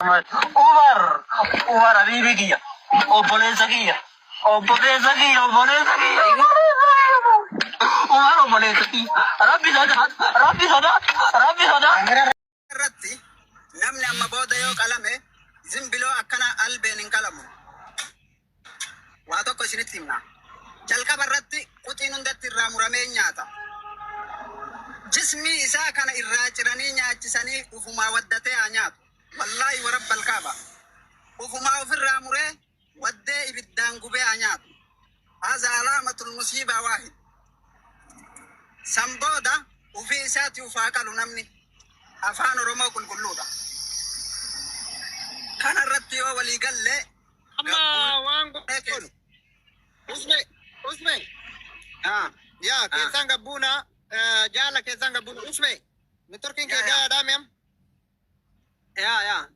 Umar, Umar habiibii kiyya, obboleessa kiyya, obboleessa kiyya, obboleessa kiyya, Umar obboleessa kiyya, Rabbi sodaadhu, Rabbi sodaadhu, Rabbi sodaadhu. Irratti namni amma booda yoo qalame zimbiloo akkana albeen hin qalamu. Waa tokko isinitti himna. Jalqaba irratti quxiin hundatti irraa muramee nyaata. Jismii isaa kana irraa ciranii nyaachisanii ufumaa waddatee haa nyaatu. Wallaahi wa rabbal kaaba. Ufumaa ofirraa muree waddee ibiddaan gubee haa nyaatu. Haza alaamatul musiibaa waahid. San booda ufii isaati uf haa qalu namni. Afaan Oromoo qulqulluudha. Kana irratti yoo walii galle Amma waan godhu. Usme, usme. Yaa keessaan gabbuuna jaala keessaan gabbuuna usme. Networkiin kee gahaadhaa mi'am. Yaa yaa.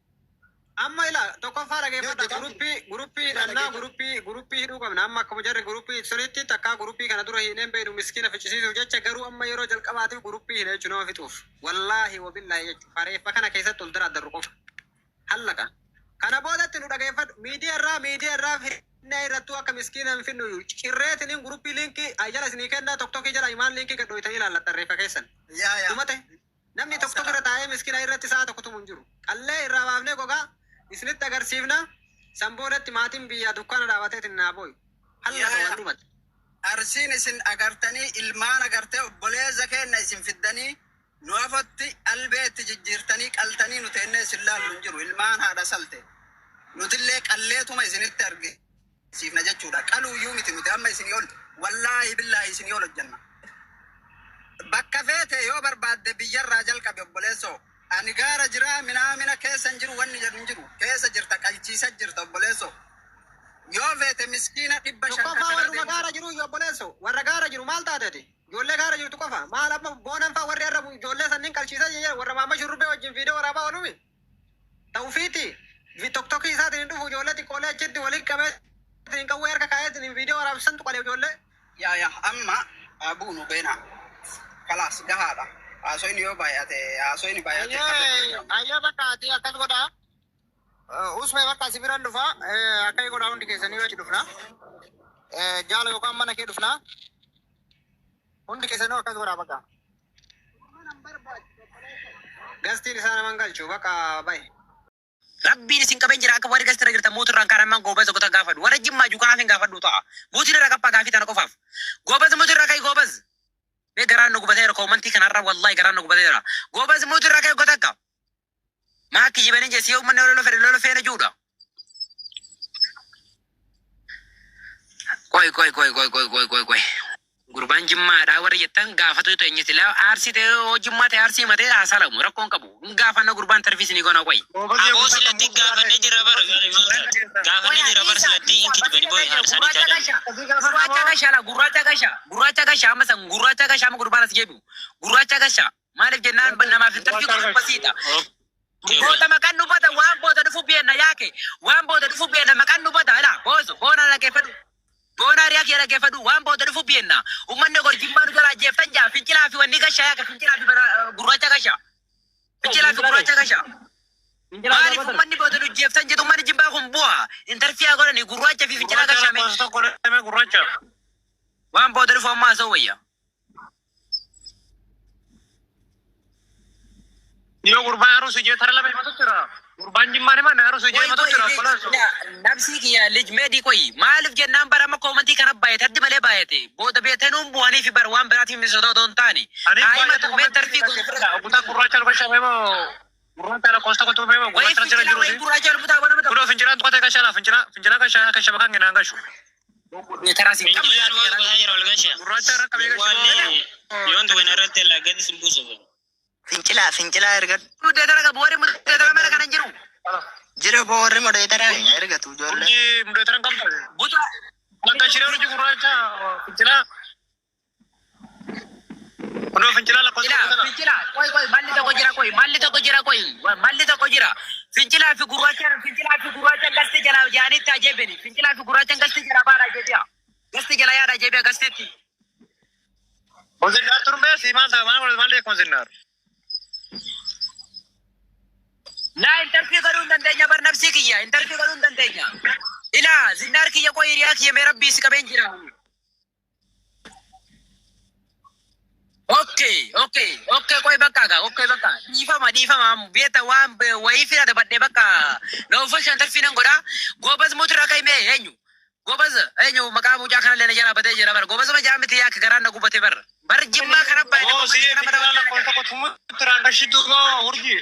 Amma ila tokkoffaa dhageeffadha. Guruppii guruppii hidhannaa guruppii guruppii hidhuu qabna. Amma akkuma jarri guruppii sunitti takkaa guruppii kana dura hiineen beeknu miskiina ficcisiisuuf jecha garuu amma yeroo jalqabaatiif guruppii hidha jechuun nama fixuuf. Wallaahi wabillaahi jechuun fareeffa kana keessatti ol daraaddarru qofa. Hallaqa. Kana boodatti nu dhageeffadhu. Miidiyaa irraa miidiyaa irraa finnee irrattuu akka miskiina hin finnu cirreetiniin guruppii liinkii jala isinii kennaa toktokii jala imaan liinkii gad dhoytanii ilaallattan reeffa keessan. Yaa yaa. Dhumate. Namni tokko irra taa'ee miskiina irratti sa'a tokko tumu hin jiru. Qallee irraa baafnee gogaa isinitti agarsiifna. San boodatti maatiin biyyaa dukkaana dhaabateetiin naa booyu. Hallaqa Yaa waan yaa. dhumate. Arsiin isin agartanii ilmaan agartee obboleessa keenna isin fiddanii nu afotti albee itti jijjiirtanii qaltanii nu teennee isin laallu hin jiru. Ilmaan haadha salte. Nutillee qalleetuma isinitti argisiifna jechuudha. Qaluuyyuu miti nuti amma isinii ol wallaahi billaahi isinii ol hojjenna. Bakka feete yoo barbaadde biyyarraa jalqabi obboleessoo. Ani gaara jiraa minaamina keessa hin jiru wanni jedhu hin jiru. Keessa jirta qalchiisa jirta obboleessoo. Yoo feete miskiina 500 Tokkoffaa karaa warruma deemsa. gaara jiru iyyuu obboleesso. Warra gaara jiru maal taate ati? Ijoollee gaara jirtu qofa. Maal amma boonan faa warri har'a ijoollee sanniin qalchiisaa jiran warra maamma shurrubbee wajjin viidiyoo waraabaa oolumi. Ta'ufiiti toktokii isaatiin hin dhufu ijoollee xiqqoolee achitti waliin qabee hin qawwee harka kaa'eetiin viidiyoo waraabsantu qalee ijoollee. Yaa yaa amma abuunu beena. Kalaas gahaadha. Haasoyni yoo baay'ate haasoyni baay'ate Ayyee ayyee bakka ati akkas godhaa. Usme bakka si biran dhufa. Akka godhaa hundi keessanii achi dhufna. Jaala yookaan mana kee dhufna. Hundi keessanuu akkas godhaa bakka. Gastiin isaa naman galchu bakka bahe. Rabbiin isin qabeen jira akka warri gastira jirtan mootirraan kaan ammaan goobaz gota gaafadhu. Warra jimmaa jiru kanaaf hin gaafadhu ta'a. Mootiin irraa qappaa gaafii tana qofaaf. Goobaz mootirraa ka'i goobaz. Mee garaan nu gubateera koomantii kanarra wallahi garaan nu gubateera. Goobaz mootirraa ka'i gota akka. Maa kijibanii jesse yoo uummanni lola fedhe lola feena juudha. Qoy qoy qoy qoy qoy qoy qoy qoy. Gurbaan jimmaadhaa warri jettan gaafatu ta'e inni silaa aarsii ta'e yoo jimmaa ta'e aarsii matee haa salamu rakkoon qabu. Hin gaafanna gurbaan tarfii isinii gona qoy. Aboo silatti gaafannee jirra bar gaafannee jirra bar silatti hin kijibani boy haadha isaanii Gurraacha itti gasha gurraacha gasha la gurraacha gasha gurraacha gasha amma san gurraacha gasha amma gurbaan as jeebi'u gurraacha gasha maaliif jennaan namaaf hin tarfii godhu basiidha. Goota maqaan nu bada waan booda dhufu beenna yaake waan booda dhufu beenna maqaan nu bada ila boozo boona dhaggeeffadhu. Boona hiriyaa kee dhaggeeffadhu waan booda dhufu beenna. Uummanni gor jimmaa nu jala ajjeeftan jaa fincilaa fi wanni gasha yaake fincilaa fi gurraacha gasha. Fincilaa fi gurraacha gasha. Maaliif uummanni booda nu jeeftan jedhu uummanni jimbaa kun bu'a. Intarfiyaa godhani gurraacha fi fincilaa gashame. Gurraacha. Waan booda dhufu ammaa haasa'u wayya. Yoo gurbaan aruusu jee tara lama himatu jira. Gurbaan jimmaan himan aruusu jee Qoy himatu qoy jira. Obboleessu. nabsii kiyya lij meedii qoy maaliif jennaan bara amma koomantii kana baay'ate haddi malee baay'ate booda beetenuun bu'anii fi bar waan biraatiin misoo otoo hin taane Ani haa baay'ate himatu mee tarfii godhu Ogutaa gurraacha luka shamee moo gurraacha lakkoofsa tokko tumee moo wayi gurraacha jira fincilaa jiru wayi si. gurraacha lubutaa nama tokko Kunoo fincilaan tuqatee gashaa laa fincilaa fincilaa gashaa akka shabakaan ginaan gashu. karaa siin qabna. Fincilaan wal gosaa jira wal gasha. Gurraacha irra qabee gashu. Waan yoon tuqin irratti gadi sin buusu. Fincilaa fincilaa ergadhu. Muddeetara qabu warri muddeetara mana kana hin jiru. Jira boo warri modeetara ergatu ijoollee. Urjii muddeetara hin qabdu. Buta Bakka shiree urjii gurraacha fincilaa. Kunoo fincilaa lakkoofsa fincilaa tokko tana. fincilaa qoy qoy malli tokko jira qoy malli tokko jira qoy malli tokko jira. Fincilaa fi gurraachaan fincilaa fi gurraachaan gasti jalaa jaanitti ajeebeni fincilaa fi gurraachaan gasti jalaa baadha ajeebi'a. Gasti jala yaada ajeebi'a gastitti. Konzinnaar turmee si maal ta'a maal maal beeku konzinnaar. Laa intarfii godhuu hin dandeenya bar nafsii kiyya intarfii godhuu hin dandeenya. Ilaa zinnaar kiyya qoy hiriyaa kiyya mee rabbii si qabeen jira. Okay, okay, okay, qoy bakka gaa, okay bakka. Dhiifama, dhiifama, beeta waan wayii fira dabadhee bakka. Loofol shantarfii nan godha. Goobaz mutirraa ka'e mee eenyu? Goobaz eenyu maqaa mucaa kanallee na jalaa badee jira bara. Goobazuma jaa miti yaa garaan na gubate bara. Bar jimmaa kana baay'ee. Oo si fincila lakkoofsa tokko raangashitu moo urjii.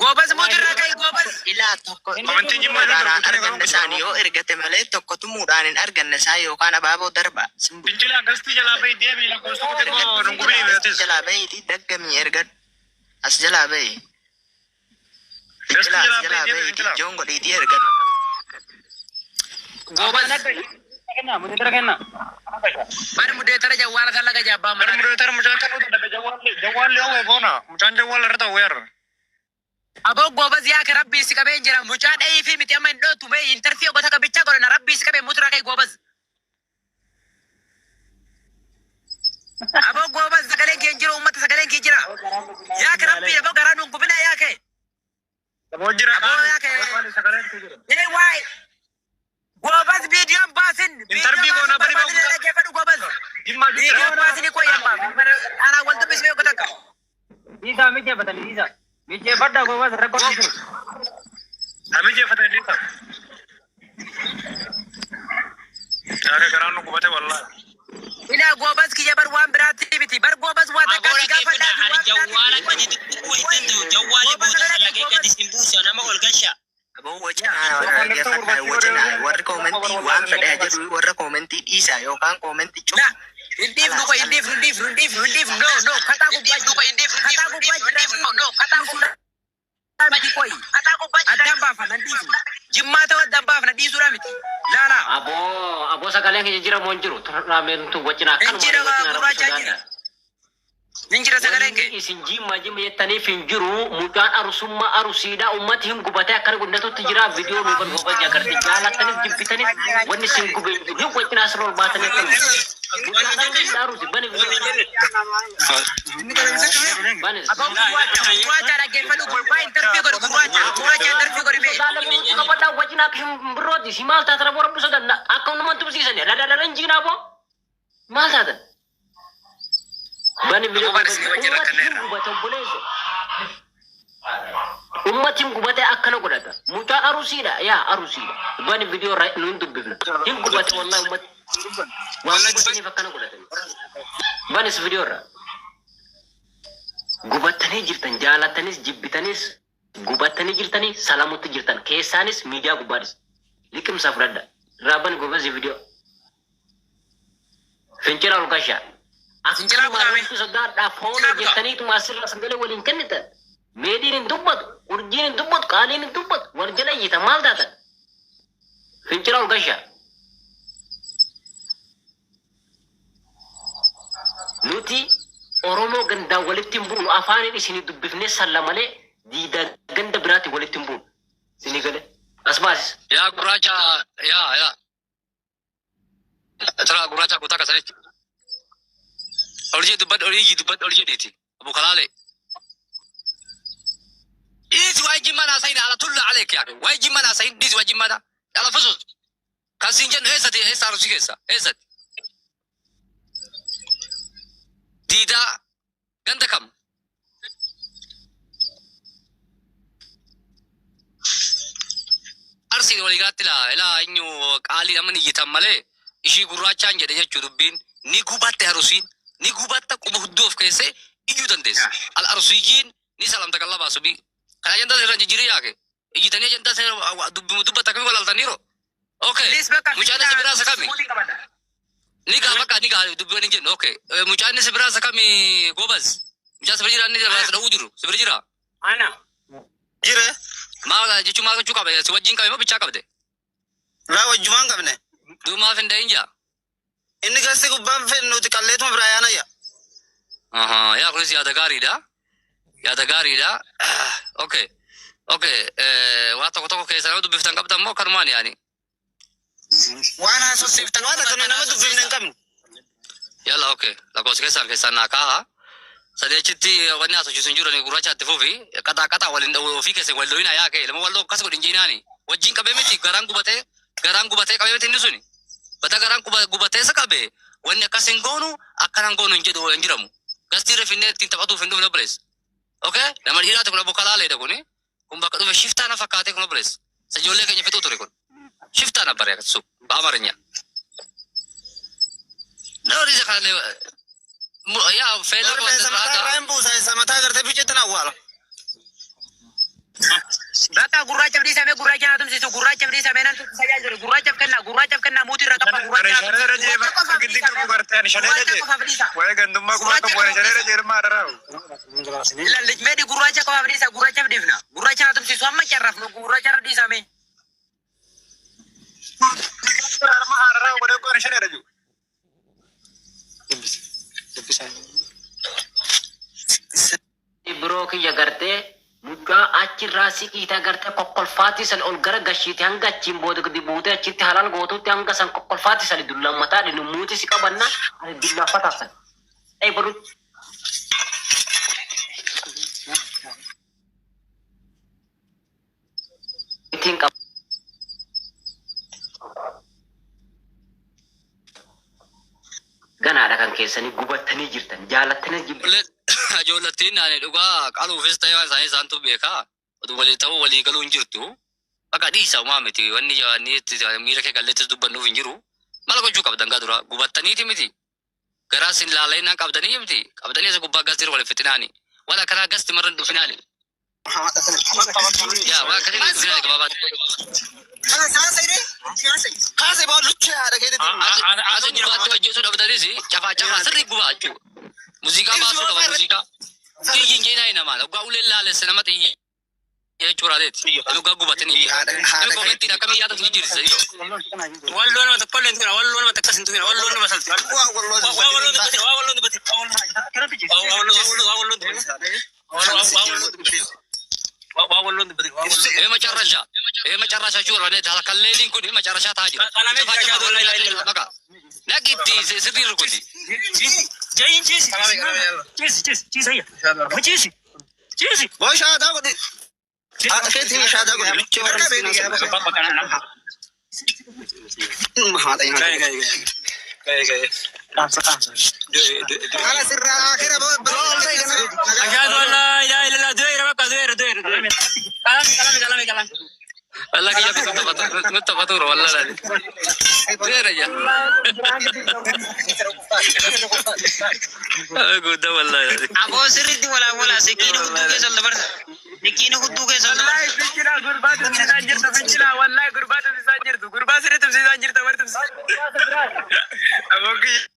Goobaz mutirraa ka'e goobaz. Ilaa tokko Komentiin jimmaa irra tumuudhaan darbu arganne isaanii yoo ergate malee tokko tumuudhaan hin arganne isaa yookaan abaaboo darba. Simbu. Fincila gastii jalaa bahi deebii lakkoofsa tokko xiqqoo nungubee As beektis. jalaa bahiitii daggamii ergadhu. As jalaa bahi. Gastii Fincila as jalaa bahi jalaa deebii bahiitii fincila. joon godhiitii ergadhu. Goobaz. Bari muddee tara jawwaala kan laga jaabbaa Gara mana. mudootara mucaan kan nuti dhabe jawwaalli jawwaalli hoo goona mucaan jawwaala irra ta'u weerra. Aboo goobaz yaa ka rabbii si qabeen jira. Mucaa dhahii fi miti amma hin dhootu mee intarfii oggota qabichaa godhana rabbii si qabeen mutirraa ka'e goobaz. Aboo goobaz sagaleen kee hin jiru uummata sagaleen kee jira. Yaa ka rabbii aboo garaa nuun gubina yaa ka'e. Aboo jira Aboo yaa ka'e. qaali sagaleen jira. Ee waay. Goobaz viidiyoon baasin. Intarvii Viidiyoo goona baasin bari barbaadina bahu. dhaggeeffadhu goobaz. Jimmaa jira. Viidiyoon baasin koo yamma. Anaa wal dubbismee oggota akka. Dhiisaa mijeeffatanii dhiisaa. Mijeeffadhaa goobaz rakkoon jiru. Ami jeeffatanii dhiisa. Yaaka garaan nu gubate wallaahi. Ilaa goobaz kiyya bar waan biraatti miti. Bar goobaz waa takka Aboora si gaafadhaa keeffadha fi ani waan jawwaala biraatti gadi tuquu hin danda'u. Jawwaalli Goobaz booda na dhaga'i lagee gadi goobaz. sin buusa nama ol gasha. Aboo wacinaa dhaggeeffadhaa wacinaa warri koomentii waan fedhe haa jedhu warra koomentii dhiisaa yookaan koomentii La cufa. hin dhiifnu qoy hin dhiifnu hin dhiifnu hin dhiifnu hin dhiifnu no no kataa gubbaa jira kataa gubbaa jira no no kataa gubbaa miti qoy addaan baafna hin dhiifnu jimmaa ta'u addaan baafna dhiisuudha miti laala Aboo aboo sagaleen keenya jira moo hin jiru? Raameen tun wacina hin akkanuma jira wacina rabbi gurraachaa jira sodaadha. hin jira sagaleen Wanni kee isin jimma jimma jettaniif hin jiru. Mucaan arusummaa arusiidha. Ummati hin gubatee akkana guddatutti jira. Viidiyoo nu kan goba agarti. Jaalattaniif jibbitaniif wanni isin gube hin jiru. Hin wacina asirra ol baatanii akkanuma. Mucaan arusiidha arusi. Bani viidiyoo. Bani. Aboo gurraacha gurraacha dhaggeeffadhu gurbaa intarvii godhu gurraacha gurraacha interview godhi mee Sodaalamuutu qabadhaa wacina akka hin birrooti. Si maal taatan aboo rabbi sodaanna. Akka hundumaan tumsiisani. Dhadhadharan jiina aboo. Maal taatan? Bani Aboo viidiyoo bari isin wajjin ummati hin rakkanneerra. gubate obboleessa. Ummati hin gubate akkana godhata. Mucaan arusiidha. Yaa arusiidha. Bani viidiyoo irraa nu hin dubbifna. Hin gubate wallahi ummati. Waan gubataniif akkana godhatan. Banis viidiyoo irraa. Gubattanii jirtan jaalattanis jibbitanis gubattanii jirtanii salamutti jirtan keessaanis miidiyaa gubbaadhis. Liqimsaa fudhadha. Irraa bani gobazi viidiyoo. Fincila ol gashaa. Fincilaa Akkanuma kutaame. rabbi sodaadhaaf hoona Fincilaa kutaa. jettaniituma asirra sagalee waliin kennitan. Meediin hin dubbatu, urjiin hin dubbatu, qaaliin hin dubbatu, wal jala iyyita maal taatan? Fincila ol gashaa. Nuti Oromoo gandaan walitti hin bu'u afaaniin isinii dubbifnee salla malee diidaa ganda biraatti walitti hin bu'u. Isinii gale. As baasis. Yaa gurraacha yaa yaa tara gurraacha kutaa kasanitti. Olii dubbadhu olii dubbadhu olii jedheeti. Abu Kalaale. Dhiisi waa'ee jimmaa naasayin ala tulla aleek yaa waa'ee jimmaa naasayin dhiisi waa'ee jimmaa ala fusus. Kan siin jennu eessatti eessa arusii keessa eessatti. Diidaa ganda kam? Arsiin waliigalaatti laa ilaa eenyu qaalii amma ni iyyitan malee ishii gurraachaan jedhe jechuu dubbiin ni gubatte arusiin ni gubatta quba hudduu of keessee iyyuu dandeessa. Al arusiyyiin ni salamta kan labaasu bii. Kana ajandaa seeraan jijjiirii yaake. Iyyitanii ajandaa seera dubbimu dubbata akkamii walaaltaniiro. Okay. Please bakka Mucaan isa biraa isa kami? Muutii qabadha. Ni gaa bakka ni gaa dubbiin hin jennu. Okay. Mucaan isa biraa isa kami gobaz? Mucaan sibira jira inni irraa dha'uu jiru. Sibira jira. Ana. Jire Maal jechuun maal gochuu qabe? Si wajjin qabe moo bichaa qabde? laa wajjumaan qabne. Duumaaf hin dha'in jaa. Inni keessi gubbaan fedhu nuti qalleetuma biraa yaanayya. Ahaa, yaa kunis yaada gaariidha. Yaada gaariidha. Okay. Okay. Waa tokko tokko keessa nama dubbiftan qabdan moo kanumaan yaani? Waan haasofsiiftan waan akka nuyi nama dubbifne hin qabnu. Yalla okay. Lakkoofsa keessaan keessaan naa kaa'a. Sadii achitti wanni haasofsiisu hin jiru gurraacha itti fufi qaxaa qaxaa waliin dhawuu ofii keessa wal dhoyina yaa ka'e lama wal akkas godhin jeenaani. Wajjin qabee miti garaan gubatee garaan gubatee qabee miti inni suni. Bata garaan gubatee isa qabe wanni akkas hin goonu akkanan goonu hin jedhu hin jiramu. Gastii refinnee ittiin taphatuuf hin dhufne obboleessa. Okay? Nama dhiiraati kun abbo kalaaleedha kuni. Kun bakka dhufe shiftaa na fakkaatee kun obboleessa. Isa ijoollee keenya fixuu ture kun. Shiftaa na bare akkasuma በአማርኛ ነው ሪዘ ካለ ያ ፌላ Rifeensa mataa irraa hin buusa. Rifeensa mataa gartee bicheetti awwaala. Bakka gurraacha dhiisamee gurraacha naa tumsiisu gurraacha dhiisamee nan tumsiisa jiru gurraachaaf kennaa gurraachaaf kennaa muutii irra qaba Ani gurraacha naa shanee tumsiisu rajee gurraacha qofaaf giddi dhiisamee qabu gartee ani shanee gurraacha rajee. qofaaf dhiisa Waa'ee gandummaa quba gurraacha qabu ani qofaaf shanee dhiisa rajee ilma haadharaawu. Lalli meedi gurraacha qofaaf dhiisa gurraachaaf dhiifna gurraacha naa tumsiisu amma carraaf nu gurraacha irra dhiisame. Ilma haadharaawu godhee ani shanee rajuu. Biroo kiyya gartee mucaa achirraa siqiita gartee kokkolfaatii san ol gara gashiiti hanga achiin booda gadi buutee achitti halal gootutti hanga san kokkolfaatii san dullammataa dhinu muuti si qabanna ani dullaffataa san. Ei baru ittiin qaba. Ganaadha kan keessanii gubattanii jirtan jaalattanii jibbitan. Ijoollattiin ani dhugaa qaluufis ta'ee waan isaanii isaantu beekaa. Oduu walii ta'uu walii galuu hin jirtu. Bakka dhiisa uumaa miti wanni wanni itti miira kee qalleettis dubbannuuf hin jiru. Maal gochuu qabdan gaa dura gubattaniiti miti. Garaa sin laaleenaan qabdanii miti. Qabdanii isa gubbaa gastii wal fixinaani. Waan akkanaa gasti marra hin dhufinaani. Yaa waan akkasii hin dhufinaani gabaabaatti. Kaasee baa luchee haadha keetitti. Asi gubbaatti hojjetu dhabdanis cafaa cafaa sirrii gubaa jechuudha. Muuziqaa baasuu qaba muuziqaa. Xiyyi jeenaa namaa dhugaa ulee laalesse nama xiyyi jechuudhaateeti. Dhugaa gubatin iyya. Namni koomentiin akkamii yaadatu jijjiirsa yoo. Walloo nama tokko illee hin tuqina. Walloo nama takkas hin tuqina. Walloo nama salti. Waa walloo Waa walloo dubbatin. Waa walloo dubbatin. Waa walloo waa walloo dubbatin. Waa walloo dubbatin. Waa walloo dubbatin. Waa walloo ይሄ መጨረሻ ይሄ መጨረሻ ሹር እኔ ተከለሊን ኩን መጨረሻ ታጅ Qalamee ጨፋ ጨፋ jira ወላ la ilaha illallah. በቃ ነቂቲ ስሪ ርኩቲ Jayin ciisi. Ciisi ciisi ciisi ayya. Ciisi ciisi. Boo shaataa godhi. Haadha keetiin shaataa godhi. Luchee warra miskiinaa sana. Haadha nyaata. Haala sirraa akira boo boo Ashhadu an la ilaha illallah. Du'eera bakka du'eera du'eera du'eera. Qalame qalame qalame qalame. ወላ kiyya ምተፈቱሮ ወላ ላሊ ደረጃ ጉዳ ወላ Aboo sirriitti walaa walaa siqiina hudduu keessa ol dabarsa. Siqiina hudduu keessa ol dabarsa. Wallahi fincilaa gurbaa tumsiisaan jirtu fincilaa wallahi gurbaa tumsiisaan jirtu gurbaa sirri tumsiisaan jirtu warri tumsiisaan. Aboo kiyya.